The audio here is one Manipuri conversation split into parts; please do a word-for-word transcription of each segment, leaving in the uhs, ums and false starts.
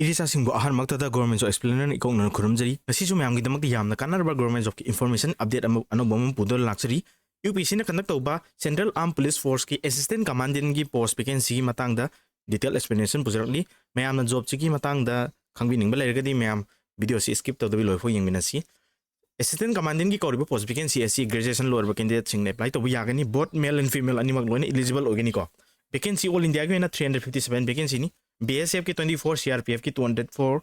ꯏꯔꯤꯁꯥꯁꯤꯡꯕꯨ ꯑꯍꯥꯟꯕꯃꯛꯇꯗ Government Job Explainer ꯏꯀꯣꯛꯅꯅ ꯈꯨꯔꯨꯝꯖꯔꯤ꯫ ꯉꯁꯤꯁꯨ ꯃꯌꯥꯝꯒꯤꯗꯃꯛꯇ ꯌꯥꯝꯅ ꯀꯥꯟꯅꯔꯕ Government Jobꯀꯤ information update ꯑꯃ, ꯑꯅꯧꯕ ꯑꯃ ꯄꯨꯗꯨꯅ ꯂꯥꯛꯆꯔꯤ꯫ UPSCꯅ conduct ꯇꯧꯕ Central Armed Police Forceꯀꯤ Assistant Commandantꯀꯤ post vacancyꯒꯤ ꯃꯇꯥꯡꯗ detail explanation ꯄꯨꯖꯔꯛꯂꯤ꯫ ꯃꯌꯥꯝꯅ jobꯁꯤꯒꯤ ꯃꯇꯥꯡꯗ ꯈꯪꯕꯤꯅꯤꯡꯕ ꯂꯩꯔꯒꯗꯤ ꯃꯌꯥꯝ videoꯁꯤ skip ꯇꯧꯗꯕꯤ ꯂꯣꯏꯐꯥꯎ ꯌꯦꯡꯃꯤꯟꯅꯁꯤ꯫ Assistant Commandantꯀꯤ ꯀꯧꯔꯤꯕ post vacancy ꯑꯁꯤ graduation ꯂꯣꯏꯔꯕ candidateꯁꯤꯡꯅ apply ꯇꯧꯕ ꯌꯥꯒꯅꯤ꯫ Both male and female ꯑꯅꯤꯃꯛ ꯂꯣꯏꯅ eligible ꯑꯣꯏꯒꯅꯤꯀꯣ꯫ Vacancy all Indiaꯒꯤ ꯑꯣꯏꯅ three hundred fifty seven vacancyꯅꯤ꯫ BSFꯀꯤ twenty four, CRPFꯀꯤ two hundred four,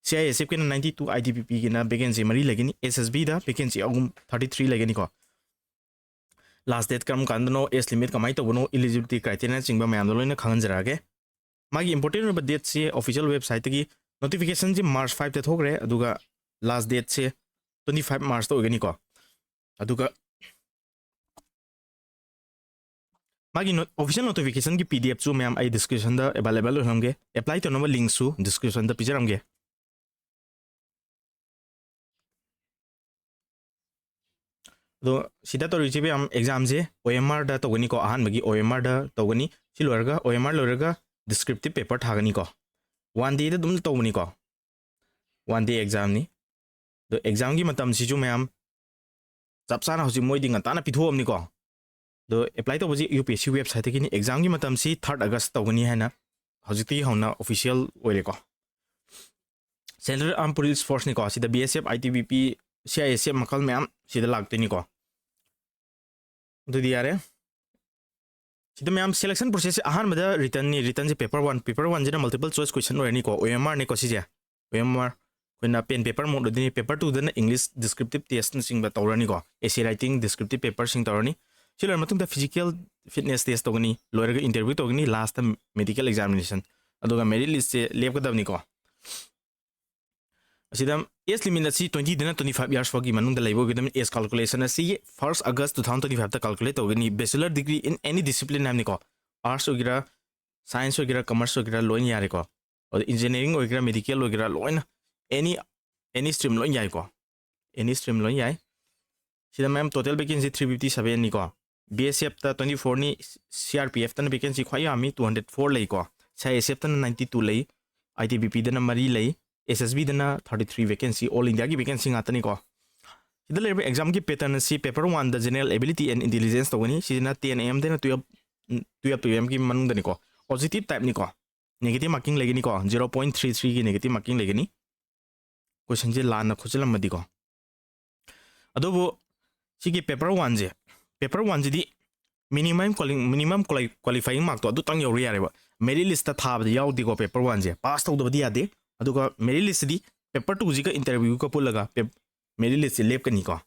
CISFꯀꯤꯅ ninety two, ITBPꯒꯤꯅ vacancy ꯃꯔꯤ ꯂꯩꯒꯅꯤ꯫ SSBꯗ vacancy ꯑꯍꯨꯝ, thirty three ꯂꯩꯒꯅꯤꯀꯣ꯫ Last date ꯀꯔꯝ ꯀꯥꯟꯗꯅꯣ, age limit ꯀꯃꯥꯏꯅ ꯇꯧꯕꯅꯣ, eligibility criteriaꯅꯆꯤꯡꯕ ꯃꯌꯥꯝꯗꯣ ꯂꯣꯏꯅ ꯈꯪꯍꯟꯖꯔꯛꯑꯒꯦ꯫ ꯃꯥꯒꯤ important ꯑꯣꯏꯕ dateꯁꯤ official websiteꯇꯒꯤ notificationꯁꯤ March fiveꯇ ꯊꯣꯛꯈ꯭ꯔꯦ, ꯑꯗꯨꯒ last dateꯁꯦ twenty five Marchꯇ ꯑꯣꯏꯒꯅꯤꯀꯣ꯫ ꯑꯗꯨꯒ ꯃꯥꯒꯤ not-, official notificationꯒꯤ PDFꯁꯨ ꯃꯌꯥꯝ ꯑꯩ descriptionꯗ available ꯑꯣꯏꯍꯜꯂꯝꯒꯦ꯫ Apply ꯇꯧꯅꯕ linkꯁꯨ descriptionꯗ ꯄꯤꯖꯔꯝꯒꯦ꯫ ꯑꯗꯣ ꯁꯤꯗ ꯇꯧꯔꯤꯁꯦ ꯃꯌꯥꯝ, examꯁꯦ OMRꯗ ꯇꯧꯒꯅꯤꯀꯣ꯫ ꯑꯍꯥꯟꯕꯒꯤ OMRꯗ ꯇꯧꯒꯅꯤ꯫ ꯁꯤ ꯂꯣꯏꯔꯒ, OMR ꯂꯣꯏꯔꯒ descriptive paper ꯊꯥꯒꯅꯤꯀꯣ꯫ One dayꯗ ꯑꯗꯨꯝ ꯇꯧꯕꯅꯤꯀꯣ꯫ One day examꯅꯤ꯫ ꯑꯗꯣ examꯒꯤ ꯃꯇꯝꯁꯤꯁꯨ ꯃꯌꯥꯝ ꯆꯞ ꯆꯥꯅ ꯍꯧꯖꯤꯛ ꯃꯣꯏꯗꯤ ꯉꯟꯇꯥꯅ ꯄꯤꯊꯣꯛꯑꯕꯅꯤꯀꯣ꯫ ꯑꯗꯣ apply ꯇꯧꯕꯁꯤ UPSC websiteꯇꯒꯤꯅꯤ꯫ Examꯒꯤ ꯃꯇꯝꯁꯤ third August ꯇꯧꯒꯅꯤ ꯍꯥꯏꯅ ꯍꯧꯖꯤꯛꯇꯒꯤ ꯍꯧꯅ official ꯑꯣꯏꯔꯦꯀꯣ꯫ Central Armed Police Forceꯅꯤꯀꯣ꯫ ꯁꯤꯗ BSF, ITBP, CISF ꯃꯈꯜ ꯃꯌꯥꯝ ꯁꯤꯗ ꯂꯥꯛꯇꯣꯏꯅꯤꯀꯣ꯫ ꯑꯗꯨꯗꯤ ꯌꯥꯔꯦ꯫ ꯁꯤꯗ ꯃꯌꯥꯝ selection processꯁꯦ ꯑꯍꯥꯟꯕꯗ writtenꯅꯤ꯫ Writtenꯁꯦ paper one, paper oneꯁꯤꯅ multiple choice question ꯑꯣꯏꯔꯅꯤꯀꯣ, OMRꯅꯤꯀꯣ ꯁꯤꯁꯦ꯫ OMR ꯑꯩꯈꯣꯏꯅ pen paper mode ꯑꯣꯏꯗꯣꯏꯅꯤ꯫ Paper twoꯗꯅ English descriptive testꯅꯆꯤꯡꯕ ꯇꯧꯔꯅꯤꯀꯣ꯫ Essay writing, descriptive paperꯁꯤꯡ ꯇꯧꯔꯅꯤ꯫ ꯁꯤ ꯂꯣꯏꯔ ꯃꯇꯨꯡꯗ physical fitness test ꯇꯧꯒꯅꯤ, ꯂꯣꯏꯔꯒ interview ꯇꯧꯒꯅꯤ, lastꯇ medical examination꯫ ꯑꯗꯨꯒ merit listꯁꯦ ꯂꯦꯞꯀꯗꯕꯅꯤꯀꯣ꯫ ꯑꯁꯤꯗ age limit ꯑꯁꯤ twentyꯗꯅ twenty five years ꯐꯥꯎꯒꯤ ꯃꯅꯨꯡꯗ ꯂꯩꯕ ꯑꯣꯏꯒꯗꯕꯅꯤ꯫ Age calculation ꯑꯁꯤ first August two thousand twenty fiveꯇ calculate ꯇꯧꯒꯅꯤ꯫ Bachelor degree in any discipline ꯍꯥꯏꯕꯅꯤꯀꯣ꯫ Arts ꯑꯣꯏꯒꯦꯔꯥ, science ꯑꯣꯏꯒꯦꯔꯥ, commerce ꯑꯣꯏꯒꯦꯔꯥ, ꯂꯣꯏꯅ ꯌꯥꯔꯦꯀꯣ꯫ ꯑꯗ engineering ꯑꯣꯏꯒꯦꯔꯥ, medical ꯑꯣꯏꯒꯦꯔꯥ, ꯂꯣꯏꯅ any, any stream ꯂꯣꯏ ꯌꯥꯏꯀꯣ꯫ Any stream ꯂꯣꯏ ꯌꯥꯏ꯫ ꯁꯤꯗ ꯃꯌꯥꯝ total vacancy three fifty sevenꯅꯤꯀꯣ꯫ BSFꯇ twenty fourꯅꯤ, CRPFꯇꯅ vacancy ꯈ꯭ꯋꯥꯏ ꯌꯥꯝꯃꯤ, two hundred four ꯂꯩꯀꯣ꯫ CISFꯇꯅ ninety two ꯂꯩ꯫ ITBP ꯗꯅ ꯃꯔꯤ ꯂꯩ, SSB ꯗꯅ thirty three vacancy, all India ꯒꯤ vacancy ꯉꯥꯛꯇꯅꯤꯀꯣ꯫ ꯁꯤꯗ ꯂꯩꯔꯤꯕ exam ꯒꯤ pattern ꯑꯁꯤ paper one the general ability and intelligence ꯇꯧꯒꯅꯤ꯫ ꯁꯤꯁꯤꯅ ten AM ꯗꯩꯅ twelve, twelve PM ꯒꯤ ꯃꯅꯨꯡꯗꯅꯤꯀꯣ꯫ Positive type ꯅꯤꯀꯣ꯫ Negative marking ꯂꯩꯒꯅꯤꯀꯣ, zero point three three ꯒꯤ negative marking ꯂꯩꯒꯅꯤ, question ꯁꯦ ꯂꯥꯟꯅ ꯈꯣꯠꯆꯜꯂꯝꯃꯗꯤꯀꯣ꯫ ꯑꯗꯨꯕꯨ ꯁꯤꯒꯤ paper one ꯁꯦ, paper one ꯁꯤꯗꯤ minimum quali-, minimum quali-, qualifying mark ꯇꯣ ꯑꯗꯨꯇꯪ ꯌꯧꯔ ꯌꯥꯔꯦꯕ꯫ Merit list ꯇ ꯊꯥꯕꯗꯤ ꯌꯥꯎꯗꯦꯀꯣ paper one ꯁꯦ, pass ꯇꯧꯗꯕꯗꯤ ꯌꯥꯗꯦ꯫ ꯑꯗꯨꯒ merit list ꯁꯤꯗꯤ paper two ꯁꯤꯒ interview ꯒ ꯄꯨꯜꯂꯒ pep-, merit list ꯁꯦ ꯂꯦꯞꯀꯅꯤꯀꯣ꯫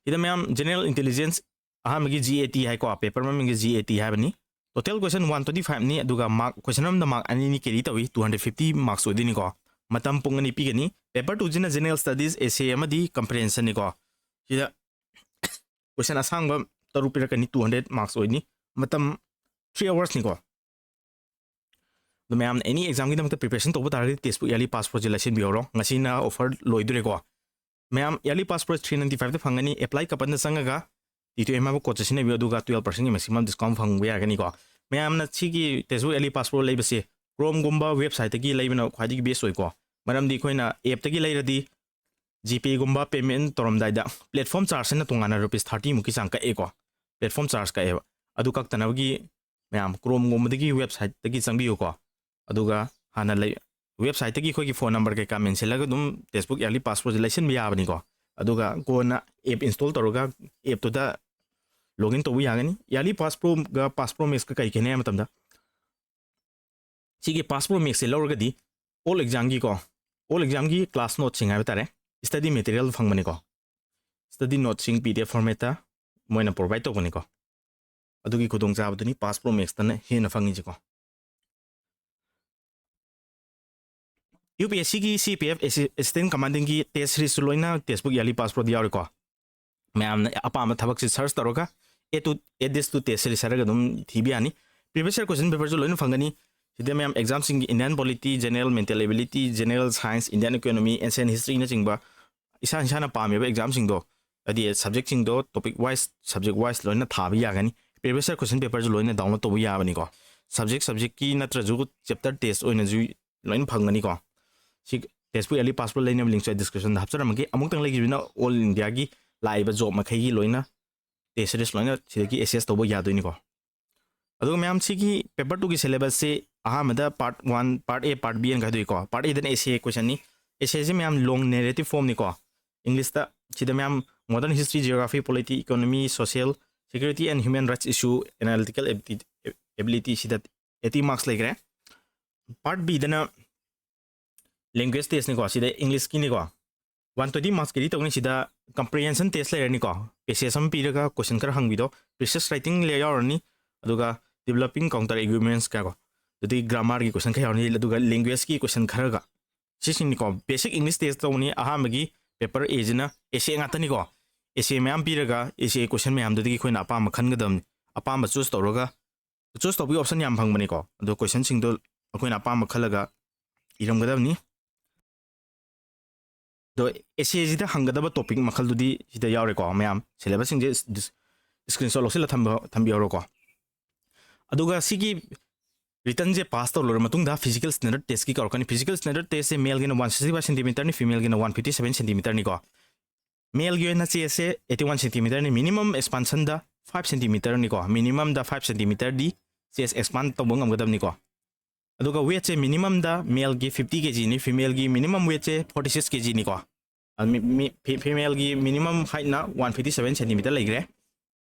ꯁꯤꯗ ꯃꯌꯥꯝ general intelligence ꯑꯍꯥꯟꯕꯒꯤ GAT ꯍꯥꯏꯀꯣ, paper ꯃꯃꯤꯡꯒꯤ GAT ꯍꯥꯏꯕꯅꯤ꯫ Total question one twenty five ꯅꯤ, ꯑꯗꯨꯒ mark, question ꯑꯃꯗ mark ꯑꯅꯤꯅꯤ carry ꯇꯧꯏ, two hundred fifty marks ꯑꯣꯏꯗꯣꯏꯅꯤꯀꯣ꯫ ꯃꯇꯝ ꯄꯨꯡ ꯑꯅꯤ ꯄꯤꯒꯅꯤ꯫ Paper two ꯁꯤꯅ general studies, essay ꯑꯃꯗꯤ comprehension ꯅꯤꯀꯣ꯫ ꯁꯤꯗ question ꯑꯁꯥꯡꯕ ꯇꯔꯨꯛ ꯄꯤꯔꯛꯀꯅꯤ, two hundred marks ꯑꯣꯏꯅꯤ꯫ ꯃꯇꯝ three hours ꯅꯤꯀꯣ꯫ ꯑꯗꯣ ꯃꯌꯥꯝꯅ any exam ꯒꯤꯗꯃꯛꯇ preparation ꯇꯧꯕ ꯇꯥꯔꯒꯗꯤ Testbook Yearly Pass Pro ꯁꯦ ꯂꯩꯁꯤꯟꯕꯤꯍꯧꯔꯣ꯫ ꯉꯁꯤꯅ offer ꯂꯣꯏꯗꯣꯔꯦꯀꯣ꯫ ꯃꯌꯥꯝ Yearly Pass Pro three ninety five ꯗ ꯐꯪꯒꯅꯤ꯫ Apply ꯀꯥꯄꯟꯗ ꯆꯪꯉꯒ T two M ꯍꯥꯏꯕ code ꯁꯦ ꯁꯤꯖꯤꯟꯅꯕꯤꯌꯨ, ꯑꯗꯨꯒ twelve percent ꯒꯤ maximum discount ꯐꯪꯕ ꯌꯥꯒꯅꯤꯀꯣ꯫ ꯃꯌꯥꯝꯅ ꯁꯤꯒꯤ Testbook Yearly Pass Pro ꯂꯩꯕꯁꯦ Chrome ꯒꯨꯝꯕ website ꯇꯒꯤ ꯂꯩꯕꯅ ꯈ꯭ꯋꯥꯏꯗꯒꯤ best ꯑꯣꯏꯀꯣ꯫ ꯃꯔꯝꯗꯤ ꯑꯩꯈꯣꯏꯅ app ꯇꯒꯤ ꯂꯩꯔꯗꯤ GPay ꯒꯨꯝꯕ payment ꯇꯧꯔꯝꯗꯥꯏꯗ platform charge ꯍꯥꯏꯅ ꯇꯣꯉꯥꯟꯅ rupees thirty ꯃꯨꯛꯀꯤ ꯆꯥꯡ ꯀꯛꯑꯦꯀꯣ꯫ Platform charge ꯀꯛꯑꯦꯕ꯫ ꯑꯗꯨ ꯀꯛꯇꯅꯕꯒꯤ ꯃꯌꯥꯝ Chrome ꯒꯨꯝꯕꯗꯒꯤ website ꯇꯒꯤ ꯆꯪꯕꯤꯌꯨꯀꯣ꯫ ꯑꯗꯨꯒ ꯍꯥꯟꯅ ꯂꯩ-, website ꯇꯒꯤ ꯑꯩꯈꯣꯏꯒꯤ phone number ꯀꯩꯀꯥ ꯃꯦꯟꯁꯤꯜꯂꯒ ꯑꯗꯨꯝ Testbook Yearly Pass Pro ꯁꯦ ꯂꯩꯁꯤꯟꯕ ꯌꯥꯕꯅꯤꯀꯣ꯫ ꯑꯗꯨꯒ ꯀꯣꯟꯅ app install ꯇꯧꯔꯒ app ꯇꯨꯗ login ꯇꯧꯕ ꯌꯥꯒꯅꯤ꯫ Yearly Pass Pro ꯒ Pass Pro Max ꯀ ꯀꯔꯤ ꯈꯦꯠꯅꯩ ꯍꯥꯏꯕ ꯃꯇꯝꯗ, ꯁꯤꯒꯤ Pass Pro Max ꯁꯦ ꯂꯧꯔꯒꯗꯤ all exam ꯒꯤꯀꯣ, all exam ꯒꯤ class note ꯁꯤꯡ ꯍꯥꯏꯕ ꯇꯥꯔꯦ, study material ꯐꯪꯕꯅꯤꯀꯣ꯫ Study note ꯁꯤꯡ PDF format ꯇ ꯃꯣꯏꯅ provide ꯇꯧꯕꯅꯤꯀꯣ꯫ ꯑꯗꯨꯒꯤ ꯈꯨꯗꯣꯡꯆꯥꯕꯗꯨꯅꯤ Pass Pro Max ꯇꯅ ꯍꯦꯟꯅ ꯐꯪꯉꯤꯁꯤꯀꯣ꯫ UPSC ꯒꯤ CPF Assi-, Assistant Commanding ꯒꯤ test series ꯁꯨ ꯂꯣꯏꯅ Testbook Yearly Pass Pro ꯗ ꯌꯥꯎꯔꯦꯀꯣ꯫ ꯃꯌꯥꯝꯅ ꯑꯄꯥꯝꯕ ꯊꯕꯛꯁꯤ search ꯇꯧꯔꯒ add to, add this to test series ꯍꯥꯏꯔꯒ ꯑꯗꯨꯝ ꯊꯤꯕ ꯌꯥꯅꯤ꯫ Previous year question paper ꯁꯨ ꯂꯣꯏꯅ ꯐꯪꯒꯅꯤ꯫ ꯁꯤꯗ ꯃꯌꯥꯝ exam ꯁꯤꯡꯒꯤ Indian polity, general mental ability, general science, Indian economy, ancient history ꯅꯆꯤꯡꯕ ꯏꯁꯥ ꯏꯁꯥꯅ ꯄꯥꯝꯃꯤꯕ exam ꯁꯤꯡꯗꯣ, ꯍꯥꯏꯗꯤ subject ꯁꯤꯡꯗꯣ topic wise, subject wise ꯂꯣꯏꯅ ꯊꯥꯕ ꯌꯥꯒꯅꯤ꯫ Previous year question paper ꯁꯨ ꯂꯣꯏꯅ download ꯇꯧꯕ ꯌꯥꯕꯅꯤꯀꯣ꯫ ꯁꯕꯖꯦꯛ ꯁꯕꯖꯦꯛꯀꯤ ꯅꯠꯇ꯭ꯔꯁꯨ ꯆꯦꯞꯇꯔ ꯇꯦꯁ ꯑꯣꯏꯅꯁꯨ ꯂꯣꯏꯅ ꯐꯪꯒꯅꯤꯀꯣ꯫ ꯁꯤ ꯇꯦꯖꯄꯨꯔ ꯑꯦꯂꯤ ꯄꯥꯁꯄꯨꯔ ꯂꯩꯅꯕ ꯂꯤꯡꯁꯨ ꯑꯩ ꯗꯤꯁꯀ꯭ꯔꯤꯞꯁꯟꯗ ꯍꯥꯞꯆꯔꯝꯃꯒꯦ꯫ ꯑꯃꯨꯛꯇꯪ ꯂꯩꯈꯤꯕꯅꯤꯅ ꯑꯣꯜ ꯏꯟꯗꯤꯌꯥꯒꯤ ꯂꯥꯛꯏꯕ ꯖꯣꯕ ꯃꯈꯩꯒꯤ ꯂꯣꯏꯅ ꯇꯦꯁ ꯁꯤꯔꯤꯁ ꯂꯣꯏꯅ ꯁꯤꯗꯒꯤ ꯑꯦꯁꯦꯁ ꯇꯧꯕ ꯌꯥꯗꯣꯏꯅꯤꯀꯣ꯫ ꯑꯗꯨꯒ ꯃꯌꯥꯝ, ꯁꯤꯒꯤ ꯄꯦꯄꯔ ꯇꯨꯒꯤ ꯁꯤꯂꯦꯕꯁꯁꯤ ꯑꯍꯥꯟꯕꯗ ꯄꯥꯔꯠ ꯋꯥꯟ, ꯄꯥꯔꯠ ꯑꯦ, ꯄꯥꯔꯠ ꯕꯤ ꯑꯅ ꯈꯥꯏꯗꯣꯛꯏꯀꯣ꯫ ꯄꯥꯔꯠ ꯑꯦꯗꯅ ꯑꯦꯁ ꯑꯦ ꯀꯣꯏꯁꯟꯅꯤ꯫ ꯑꯦꯁ ꯑꯦꯁꯤ ꯃꯌꯥꯝ ꯂꯣꯡ ꯅꯦꯔꯦꯇꯤꯞ ꯐꯣꯝꯅꯤꯀꯣ꯫ ꯏꯪꯂꯤꯁꯇ ꯁꯤꯗ ꯃꯌꯥꯝ modern history, geography, polity, economy, social, security and human rights issue, analytical ability, ꯁꯤꯗ ꯑꯩꯠꯇꯤ ꯃꯥꯔꯛꯁ ꯂꯩꯈ꯭ꯔꯦ꯫ ꯄꯥꯔꯠ ꯕꯤꯗꯅ ꯂꯦꯡꯒ꯭ꯋꯦꯖ ꯇꯦꯁꯅꯤꯀꯣ, ꯁꯤꯗ ꯏꯪꯂꯤꯁꯀꯤꯅꯤꯀꯣ꯫ ꯋꯥꯟ ꯇ꯭ꯋꯦꯟꯇꯤ ꯃꯥꯔꯛꯁꯀꯤꯗꯤ ꯇꯧꯅꯤ꯫ ꯁꯤꯗ ꯀꯝꯄ꯭ꯔꯤꯍꯦꯟꯁꯟ ꯇꯦꯁ ꯂꯩꯔꯅꯤꯀꯣ, ꯄꯦꯁꯦꯖ ꯑꯃ ꯄꯤꯔꯒ ꯀꯣꯏꯁꯟ ꯈꯔ ꯍꯪꯕꯤꯗꯣ, ꯄ꯭ꯔꯤꯁꯤꯌꯁ ꯔꯥꯏꯇꯤꯡ ꯌꯥꯎꯔꯅꯤ, ꯑꯗꯨꯒ ꯗꯤꯕꯂꯞꯄꯤꯡ ꯀꯥꯎꯟꯇꯔ ꯑꯦꯒ꯭ꯌꯨꯃꯦꯟꯁ ꯀꯌꯥꯀꯣ, ꯑꯗꯨꯗꯤ ꯒ꯭ꯔꯥꯃꯥꯔꯒꯤ ꯀꯣꯏꯁꯟ ꯈꯔ ꯌꯥꯎꯔꯅꯤ, ꯑꯗꯨꯒ ꯂꯦꯡꯒ꯭ꯋꯦꯖꯀꯤ ꯀꯣꯏꯁꯟ ꯈꯔꯒ꯫ ꯁꯤꯁꯤꯡꯅꯤꯀꯣ, ꯕꯦꯁꯤꯛ ꯏꯪꯂꯤꯁ ꯇꯦꯁ ꯇꯧꯕꯅꯤ꯫ ꯑꯍꯥꯟꯕꯒꯤ ꯄꯦꯄꯔ ꯑꯦꯁꯤꯅ ꯑꯦꯁꯦ ꯉꯥꯛꯇꯅꯤꯀꯣ꯫ ꯑꯦꯁꯦ ꯃꯌꯥꯝ ꯄꯤꯔꯒ ꯑꯦꯁꯦ ꯀꯣꯏꯁꯟ ꯃꯌꯥꯝꯗꯨꯗꯒꯤ ꯑꯩꯈꯣꯏꯅ ꯑꯄꯥꯝꯕ ꯈꯟꯒꯗꯕꯅꯤ꯫ ꯑꯄꯥꯝꯕ ꯆꯨꯁ ꯇꯧꯔꯒ, ꯆꯨꯁ ꯇꯧꯕꯒꯤ ꯑꯣꯞꯁꯟ ꯌꯥꯝ ꯐꯪꯕꯅꯤꯀꯣ꯫ ꯑꯗꯣ ꯀꯣꯏꯁꯟꯁꯤꯡꯗꯣ ꯑꯩꯈꯣꯏꯅ ꯑꯄꯥꯝꯕ ꯈꯜꯂꯒ ꯏꯔꯝꯒꯗꯕꯅꯤ꯫ ꯑꯗꯣ ꯑꯦꯁꯦꯁꯤꯗ ꯍꯪꯒꯗꯕ ꯇꯣꯄꯤꯛ ꯃꯈꯜꯗꯨꯗꯤ ꯁꯤꯗ ꯌꯥꯎꯔꯦꯀꯣ꯫ ꯃꯌꯥꯝ ꯁꯤꯂꯦꯕꯁꯁꯤꯡꯁꯦ ꯁ꯭ꯀ꯭ꯔꯤꯟꯁꯣꯠ ꯂꯧꯁꯤꯜꯂ ꯊꯝꯕ, ꯊꯝꯕꯤꯍꯧꯔꯣꯀꯣ꯫ ꯑꯗꯨꯒ ꯁꯤꯒꯤ ꯔꯤꯇꯟꯁꯦ ꯄꯥꯁ ꯇꯧꯔ ꯃꯇꯨꯡꯗ ꯐꯤꯖꯤꯀꯦꯜ ꯁ꯭ꯇꯦꯟꯗꯔꯗ ꯇꯦꯁꯀꯤ ꯀꯧꯔꯛꯀꯅꯤ꯫ ꯐꯤꯖꯤꯀꯦꯜ ꯁ꯭ꯇꯦꯟꯗꯔꯗ ꯇꯦꯁꯁꯦ ꯃꯦꯜꯒꯤꯅ ꯋꯥꯟ ꯁꯤꯛꯁꯇꯤ ꯐꯥꯏꯚ ꯁꯦꯟꯇꯤꯃꯤꯇꯔꯅꯤ, ꯐꯤꯃꯦꯜꯒꯤꯅ ꯋꯥꯟ ꯐꯤꯐꯇꯤ ꯁꯦꯚꯦꯟ ꯁꯦꯟꯇꯤꯃꯤꯇꯔꯅꯤꯀꯣ꯫ ꯃꯦꯜꯒꯤ ꯑꯣꯏꯅ ꯆꯦꯁꯁꯦ ꯑꯩꯠꯇꯤ ꯋꯥꯟ ꯁꯦꯟꯇꯤꯃꯤꯇꯔꯅꯤ, ꯃꯤꯅꯤꯃꯝ ꯑꯦꯛꯁꯄꯥꯟꯁꯟꯗ ꯐꯥꯏꯚ ꯁꯦꯟꯇꯤꯃꯤꯇꯔꯅꯤꯀꯣ꯫ ꯃꯤꯅꯤꯃꯝꯗ ꯐꯥꯏꯚ ꯁꯦꯟꯇꯤꯃꯤꯇꯔꯗꯤ ꯆꯦꯁ ꯑꯦꯛꯁꯄꯥꯟ ꯇꯧꯕ ꯉꯝꯒꯗꯕꯅꯤꯀꯣ꯫ ꯑꯗꯨꯒ ꯋꯦꯠꯁꯦ ꯃꯤꯅꯤꯃꯝꯗ ꯃꯦꯜꯒꯤ ꯐꯤꯐꯇꯤ ꯀꯦꯖꯤꯅꯤ, ꯐꯤꯃꯦꯜꯒꯤ ꯃꯤꯅꯤꯃꯝ ꯋꯦꯠꯁꯦ ꯐꯣꯔꯇꯤ ꯁꯤꯛꯁ ꯀꯦꯖꯤꯅꯤꯀꯣ꯫ ꯐꯤꯃꯦꯜꯒꯤ ꯃꯤꯅꯤꯃꯝ ꯍꯥꯏꯠꯅ ꯋꯥꯟ ꯐꯤꯐꯇꯤ ꯁꯦꯚꯦꯟ ꯁꯦꯟꯇꯤꯃꯤꯇꯔ ꯂꯩꯈ꯭ꯔꯦ꯫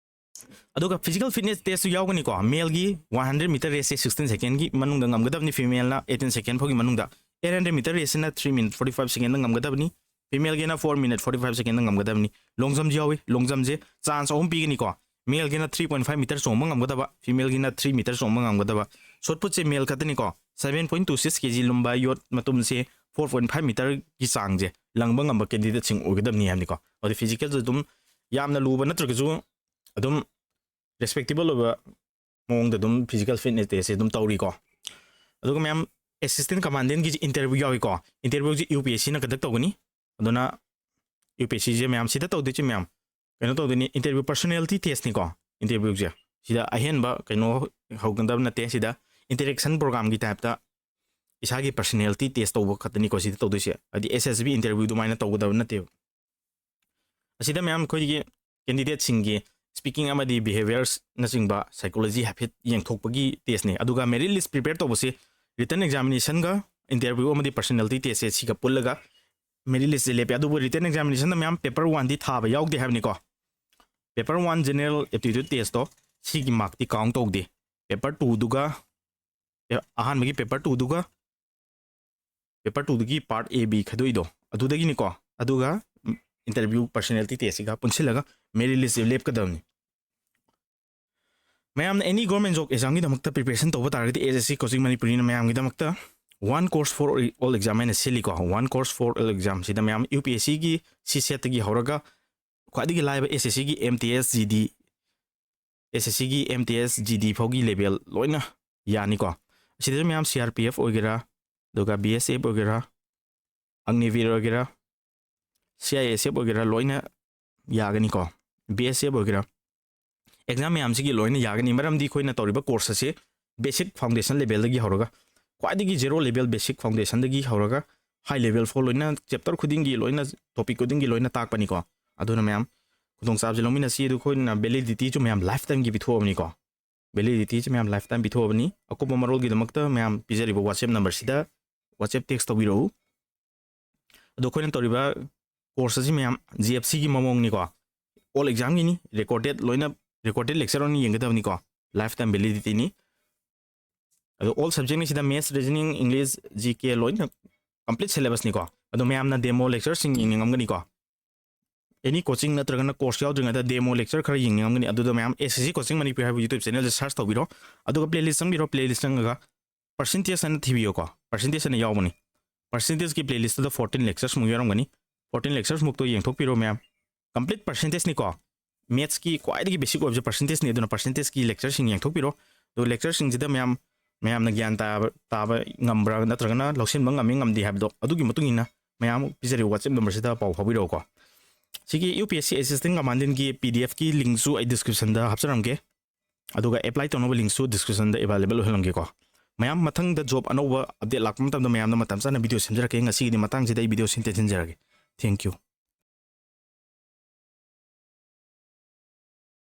ꯑꯗꯨꯒ ꯐꯤꯖꯤꯀꯦꯜ ꯐꯤꯠꯅꯦꯁ ꯇꯦꯁꯁꯨ ꯌꯥꯎꯒꯅꯤꯀꯣ꯫ ꯃꯦꯜꯒꯤ ꯋꯥꯟ ꯍꯟꯗ꯭ꯔꯦꯗ ꯃꯤꯇꯔ ꯔꯦꯁꯁꯦ ꯁꯤꯛꯁꯇꯤꯟ ꯁꯦꯀꯦꯟꯒꯤ ꯃꯅꯨꯡꯗ ꯉꯝꯒꯗꯕꯅꯤ, ꯐꯤꯃꯦꯜꯅ ꯑꯩꯠꯇꯤꯟ ꯁꯦꯀꯦꯟ ꯐꯥꯎꯒꯤ ꯃꯅꯨꯡꯗ꯫ ꯑꯩꯠ ꯍꯟꯗ꯭ꯔꯦꯗ ꯃꯤꯇꯔ ꯔꯦꯁꯁꯤꯅ ꯊ꯭ꯔꯤ ꯃꯤꯅꯤꯠ ꯐꯣꯔꯇꯤ ꯐꯥꯏꯚ ꯁꯦꯀꯦꯟꯗ ꯉꯝꯒꯗꯕꯅꯤ, ꯐꯤꯃꯦꯜꯒꯤꯅ ꯐꯣꯔ ꯃꯤꯅꯤꯠ ꯐꯣꯔꯇꯤ ꯐꯥꯏꯚ ꯁꯦꯀꯦꯟꯗ ꯉꯝꯒꯗꯕꯅꯤ꯫ ꯂꯣꯡ ꯖꯝꯁꯨ ꯌꯥꯎꯏ꯫ ꯂꯣꯡ ꯖꯝꯁꯦ ꯆꯥꯟꯁ ꯑꯍꯨꯝ ꯄꯤꯒꯅꯤꯀꯣ꯫ ꯃꯦꯜꯒꯤꯅ ꯊ꯭ꯔꯤ ꯄꯣꯏꯟ ꯐꯥꯏꯚ ꯃꯤꯇꯔ ꯆꯣꯡꯕ ꯉꯝꯒꯗꯕ, ꯐꯤꯃꯦꯜꯒꯤꯅ ꯊ꯭ꯔꯤ ꯃꯤꯇꯔ ꯆꯣꯡꯕ ꯉꯝꯒꯗꯕ꯫ ꯁꯣꯠ ꯄꯨꯠꯁꯦ ꯃꯦꯜ ꯈꯛꯇꯅꯤꯀꯣ꯫ Seven point two six K G ꯂꯨꯝꯕ ꯌꯣꯠ ꯃꯇꯨꯝꯁꯦ ꯐꯣꯔ ꯄꯣꯏꯟ ꯐꯥꯏꯚ ꯃꯤꯇꯔꯒꯤ ꯆꯥꯡꯁꯦ ꯂꯪꯕ ꯉꯝꯕ ꯀꯦꯟꯗꯤꯗꯦꯠꯁꯤꯡ ꯑꯣꯏꯒꯗꯕꯅꯤ ꯍꯥꯏꯕꯅꯤꯀꯣ꯫ ꯑꯗꯨ ꯐꯤꯖꯤꯀꯦꯜꯁꯨ ꯑꯗꯨꯝ ꯌꯥꯝꯅ ꯂꯨꯕ ꯅꯠꯇ꯭ꯔꯒꯁꯨ ꯑꯗꯨꯝ ꯔꯦꯁꯄꯦꯛꯇꯦꯕꯜ ꯑꯣꯏꯕ ꯃꯑꯣꯡꯗ ꯑꯗꯨꯝ ꯐꯤꯖꯤꯀꯦꯜ ꯐꯤꯠꯅꯦꯁ ꯇꯦꯁꯁꯦ ꯑꯗꯨꯝ ꯇꯧꯔꯤꯀꯣ꯫ ꯑꯗꯨꯒ ꯃꯌꯥꯝ, ꯑꯦꯁꯤꯁꯇꯦꯟ ꯀꯃꯥꯟꯗꯦꯟꯒꯤꯁꯨ ꯏꯟꯇꯔꯚ꯭ꯌꯨ ꯌꯥꯎꯏꯀꯣ꯫ ꯏꯟꯇꯔꯚ꯭ꯌꯨꯁꯦ ꯌꯨ ꯄꯤ ꯑꯦꯁ ꯁꯤꯅ ꯀꯟꯗꯛ ꯇꯧꯒꯅꯤ꯫ ꯑꯗꯨꯅ ꯌꯨ ꯄꯤ ꯑꯦꯁ ꯁꯤꯁꯦ ꯃꯌꯥꯝ ꯁꯤꯗ ꯇꯧꯗꯣꯏꯁꯦ ꯃꯌꯥꯝ ꯀꯩꯅꯣ ꯇꯧꯗꯣꯏꯅꯤ, ꯏꯟꯇꯔꯚ꯭ꯌꯨ ꯄꯔꯁꯣꯅꯦꯂꯤꯇꯤ ꯇꯦꯁꯅꯤꯀꯣ꯫ ꯏꯟꯇꯔꯚ꯭ꯌꯨꯁꯦ ꯁꯤꯗ ꯑꯍꯦꯟꯕ ꯀꯩꯅꯣ ꯍꯧꯒꯗꯕ ꯅꯠꯇꯦ꯫ ꯁꯤꯗ interaction programꯒꯤ typeꯇ ꯏꯁꯥꯒꯤ personality test ꯇꯧꯕ ꯈꯛꯇꯅꯤꯀꯣ ꯁꯤꯗ ꯇꯧꯗꯣꯏꯁꯦ꯫ ꯍꯥꯏꯗꯤ S S B interview ꯑꯗꯨꯃꯥꯏꯅ ꯇꯧꯒꯗꯕ ꯅꯠꯇꯦꯕ꯫ ꯑꯁꯤꯗ ꯃꯌꯥꯝ ꯑꯩꯈꯣꯏꯒꯤ candidateꯁꯤꯡꯒꯤ speaking ꯑꯃꯗꯤ behaviorsꯅꯆꯤꯡꯕ psychology ꯍꯥꯏꯐꯦꯠ ꯌꯦꯡꯊꯣꯛꯄꯒꯤ testꯅꯤ꯫ ꯑꯗꯨꯒ merit list prepare ꯇꯧꯕꯁꯤ written examinationꯒ interview ꯑꯃꯗꯤ personality testꯁꯦ ꯁꯤꯒ ꯄꯨꯜꯂꯒ merit listꯁꯦ ꯂꯦꯞꯄꯦ꯫ ꯑꯗꯨꯕꯨ written examinationꯗ ꯃꯌꯥꯝ paper oneꯗꯤ ꯊꯥꯕ ꯌꯥꯎꯗꯦ ꯍꯥꯏꯕꯅꯤꯀꯣ꯫ Paper one general aptitude testꯇꯣ ꯁꯤꯒꯤ markꯇꯤ count ꯇꯧꯗꯦ꯫ Paper twoꯗꯨꯒ, ꯑꯍꯥꯟꯕꯒꯤ paper twoꯗꯨꯒ paper twoꯗꯒꯤ part A B ꯈꯥꯏꯗꯣꯛꯏꯗꯣ ꯑꯗꯨꯗꯒꯤꯅꯤꯀꯣ꯫ ꯑꯗꯨꯒ interview personality testꯁꯤꯒ ꯄꯨꯟꯁꯤꯜꯂꯒ merit listꯁꯦ ꯂꯦꯞꯀꯗꯕꯅꯤ꯫ ꯃꯌꯥꯝꯅ any government job examꯒꯤꯗꯃꯛꯇ preparation ꯇꯧꯕ ꯇꯥꯔꯒꯗꯤ S S C Coaching Manipurꯅ ꯃꯌꯥꯝꯒꯤꯗꯃꯛꯇ one course for all exam ꯍꯥꯏꯅ ꯁꯤꯜꯂꯤꯀꯣ꯫ One course for all exam ꯁꯤꯗ ꯃꯌꯥꯝ UPSCꯒꯤ CSATꯇꯒꯤ ꯍꯧꯔꯒ ꯈ꯭ꯋꯥꯏꯗꯒꯤ ꯂꯥꯏꯕ SSCꯒꯤ MTS GD, SSCꯒꯤ MTS GD ꯐꯥꯎꯒꯤ level ꯂꯣꯏꯅ ꯌꯥꯅꯤꯀꯣ꯫ ꯑꯁꯤꯗꯁꯨ ꯃꯌꯥꯝ CRPF ꯑꯣꯏꯒꯦꯔꯥ, ꯑꯗꯨꯒ BSF ꯑꯣꯏꯒꯦꯔꯥ, Agniveer ꯑꯣꯏꯒꯦꯔꯥ, CISF ꯑꯣꯏꯒꯦꯔꯥ ꯂꯣꯏꯅ ꯌꯥꯒꯅꯤꯀꯣ꯫ BSF ꯑꯣꯏꯒꯦꯔꯥ, exam ꯃꯌꯥꯝꯁꯤꯒꯤ ꯂꯣꯏꯅ ꯌꯥꯒꯅꯤ꯫ ꯃꯔꯝꯗꯤ ꯑꯩꯈꯣꯏꯅ ꯇꯧꯔꯤꯕ course ꯑꯁꯤ basic foundation levelꯗꯒꯤ ꯍꯧꯔꯒ ꯈ꯭ꯋꯥꯏꯗꯒꯤ zero level basic foundationꯗꯒꯤ ꯍꯧꯔꯒ high level ꯐꯥꯎ ꯂꯣꯏꯅ chapter ꯈꯨꯗꯤꯡꯒꯤ, ꯂꯣꯏꯅ topic ꯈꯨꯗꯤꯡꯒꯤ ꯂꯣꯏꯅ ꯇꯥꯛꯄꯅꯤꯀꯣ꯫ ꯑꯗꯨꯅ ꯃꯌꯥꯝ ꯈꯨꯗꯣꯡꯆꯥꯕꯁꯦ ꯂꯧꯃꯤꯟꯅꯁꯤ꯫ ꯑꯗꯨ ꯑꯩꯈꯣꯏꯅ validityꯁꯨ ꯃꯌꯥꯝ lifetimeꯒꯤ ꯄꯤꯊꯣꯛꯑꯕꯅꯤꯀꯣ꯫ Validityꯁꯦ ꯃꯌꯥꯝ lifetime ꯄꯤꯊꯣꯛꯑꯕꯅꯤ꯫ ꯑꯀꯨꯞꯄ ꯃꯔꯣꯜꯒꯤꯗꯃꯛꯇ ꯃꯌꯥꯝ ꯄꯤꯖꯔꯤꯕ WhatsApp numberꯁꯤꯗ WhatsApp text ꯇꯧꯕꯤꯔꯛꯎ꯫ ꯑꯗꯣ ꯑꯩꯈꯣꯏꯅ ꯇꯧꯔꯤꯕ course ꯑꯁꯤ ꯃꯌꯥꯝ GFCꯒꯤ ꯃꯑꯣꯡꯅꯤꯀꯣ꯫ All examꯒꯤꯅꯤ, recorded ꯂꯣꯏꯅ, recorded lecture ꯑꯣꯏꯅ ꯌꯦꯡꯒꯗꯕꯅꯤꯀꯣ꯫ Lifetime validityꯅꯤ꯫ ꯑꯗꯣ all subjectꯅꯤ ꯁꯤꯗ maths, reasoning, English, GK ꯂꯣꯏꯅ complete syllabusꯅꯤꯀꯣ꯫ ꯑꯗꯣ ꯃꯌꯥꯝꯅ demo lectureꯁꯤꯡ ꯌꯦꯡꯅꯤꯡꯉꯝꯒꯅꯤꯀꯣ꯫ Any coaching ꯅꯠꯇ꯭ꯔꯒꯅ course ꯌꯥꯎꯗ꯭ꯔꯤꯉꯩꯗ demo lecture ꯈꯔ ꯌꯦꯡꯅꯤꯡꯉꯝꯒꯅꯤ꯫ ꯑꯗꯨꯗ ꯃꯌꯥꯝ SSC Coaching Manipur ꯍꯥꯏꯕ YouTube channelꯁꯦ search ꯇꯧꯕꯤꯔꯣ꯫ ꯑꯗꯨꯒ playlist ꯆꯪꯕꯤꯔꯣ, playlist ꯆꯪꯉꯒ percentage ꯍꯥꯏꯅ ꯊꯤꯕꯤꯌꯣꯀꯣ꯫ Percentage ꯍꯥꯏꯅ ꯌꯥꯎꯕꯅꯤ꯫ Percentageꯀꯤ playlistꯇꯨꯗ fourteen lecturesꯃꯨꯛ ꯌꯥꯎꯔꯝꯒꯅꯤ꯫ Fourteen lecturesꯃꯨꯛꯇꯣ ꯌꯦꯡꯊꯣꯛꯄꯤꯔꯣ ꯃꯌꯥꯝ꯫ Complete percentageꯅꯤꯀꯣ꯫ Mathsꯀꯤ ꯈ꯭ꯋꯥꯏꯗꯒꯤ basic ꯑꯣꯏꯕꯁꯦ percentageꯅꯤ꯫ ꯑꯗꯨꯅ percentageꯀꯤ lectureꯁꯤꯡ ꯌꯦꯡꯊꯣꯛꯄꯤꯔꯣ꯫ ꯑꯗꯨꯒ lectureꯁꯤꯡꯁꯤꯗ ꯃꯌꯥꯝ, ꯃꯌꯥꯝꯅ ꯒ꯭ꯌꯥꯟ ꯇꯥꯕ, ꯇꯥꯕ ꯉꯝꯕ꯭ꯔꯥ ꯅꯠꯇ꯭ꯔꯒꯅ ꯂꯧꯁꯤꯟꯕ ꯉꯝꯃꯤ ꯉꯝꯗꯦ ꯍꯥꯏꯕꯗꯣ ꯑꯗꯨꯒꯤ ꯃꯇꯨꯡ ꯏꯟꯅ ꯃꯌꯥꯝ ꯄꯤꯖꯔꯤꯕ WhatsApp numberꯁꯤꯗ ꯄꯥꯎ ꯐꯥꯎꯕꯤꯔꯛꯎꯀꯣ꯫ ꯁꯤꯒꯤ UPSC Assistant Commandantꯀꯤ PDFꯀꯤ linkꯁꯨ ꯑꯩ descriptionꯗ ꯍꯥꯞꯆꯔꯝꯒꯦ꯫ ꯑꯗꯨꯒ apply ꯇꯧꯅꯕ linkꯁꯨ descriptionꯗ available ꯑꯣꯏꯍꯜꯂꯝꯒꯦꯀꯣ꯫ ꯃꯌꯥꯝ, ꯃꯊꯪꯗ job ꯑꯅꯧꯕ update ꯂꯥꯛꯄ ꯃꯇꯝꯗ ꯃꯌꯥꯝꯗ ꯃꯇꯝ ꯆꯥꯅ video ꯁꯦꯝꯖꯔꯛꯀꯦ꯫ ꯉꯁꯤꯒꯤꯗꯤ ꯃꯇꯥꯡꯁꯤꯗ ꯑꯩ video ꯁꯤ ꯇꯦꯟꯁꯤꯟꯖꯔꯒꯦ꯫ Thank you꯫